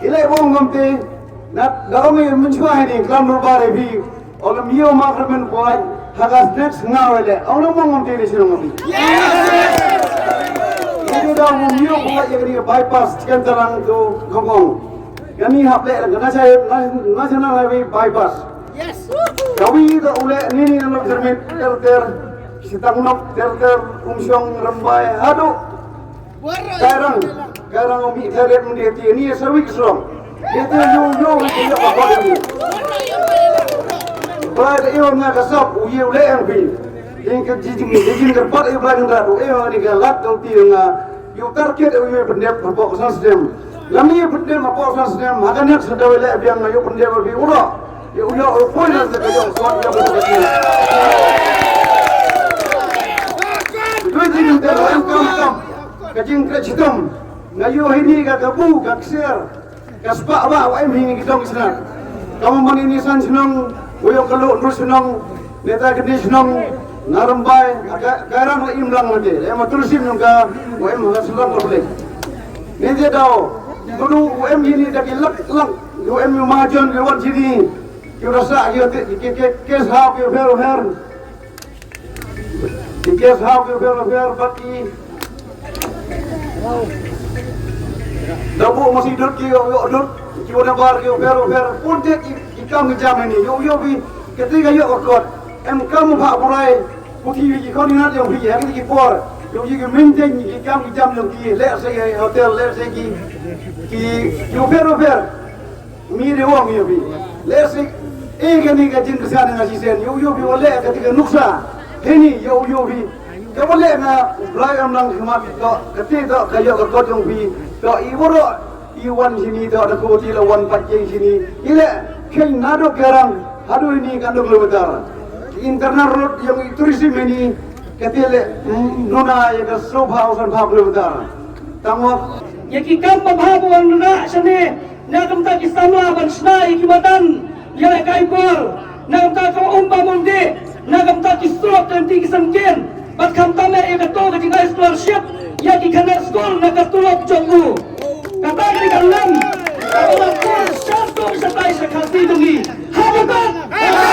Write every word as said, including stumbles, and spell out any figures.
Ile bong ngam te, na da ong i mynshuwa hi ni klam ru bare bi, ong lam yo ma kar men poi, ha ka next nga wele, ong lam bong ngam te ni sino ngam bi. Ini da ong yo poi ya ni bypass, chikan tarang tu kongkong. Kami hap le, na chai, na chai na le bypass. Kawi da ule ni ni na lo termit, ter ter, sitang nok, ter ter, umshong, rembai, hadu. Kairang, kairang umi teret mudi ti ni sawi srong. Ite yo yo ni yo apa ni. Ba de yo na kasap u ye le ang bi. Ing ke jijing jijing ke pat e blan ra u e ni ke lat to ti nga. Yo target u ye pendep hapo san snem. Lam ye pendep hapo san snem. Hakan yak sa dawe le biang yo pendep bi uro. Yo yo o poi na se ka yo so yo ko. Doi jing te lo em kam kam. Ka jingkyrchitom nga ïoh hini ka kabu ka ksiar ka spah ba wa em hini ki dong sna. Ka man ini san shnong, wa ïoh ka lo nru shnong, neta kini shnong, na Rymbai, ka rang la im lang lagi. Em atur sim nong ka wa em ha shnong ka beli. Ni je dau, dulu wa em hini da ki lak lak, wa em majon ki wan sini. Ki rasa ki ki ki kes ha ki fer fer. Ki kes ha ki fer fer bad ki da bu masi dut ki yo yo dut ki wada bar ki fer fer pun te ki ki kam ki jam ni yo yo bi kete ga yo kot em kam ba burai puthi ki kon ni na yo bi ya ki por yo ki maintain ki kam ki jam yo ki le se hotel le se ki ki yo fer fer. Mi de wang ïa phi. Lehse eh kane ka jingkyrshan nga shisien ïa u ïa phi wa leh kata ka nuksa. Hini ïa u ïa phi. Ka wa leh nga Blai am nang khmat to kata to ka ïa ka kot jong phi. To i waroh i wan sini to da ko ti la wan pat jeng sini. I leh kheiñ naduh Kairang haduh hini ka duk kilometer. Internal road ïa i tourism hini kata leh nuna ïa ka sopha usan pha kilometer. Tangwa ïa ki kam ba bha ba wan nuna shane. Na ka bynta ki samla ban shna ïa ki madan ïalehkai por, na ka bynta ka um bam um dih, na ka bynta ki surok ka lynti ki syngkien, bad khamtam eh ïa kato ka jingai scholarship ïa ki khynnah skul na ka tulop jong u. Kata ka dei ka lem kaba la pur shatai shatai sha Khasi jong ngi. Ha ba tat!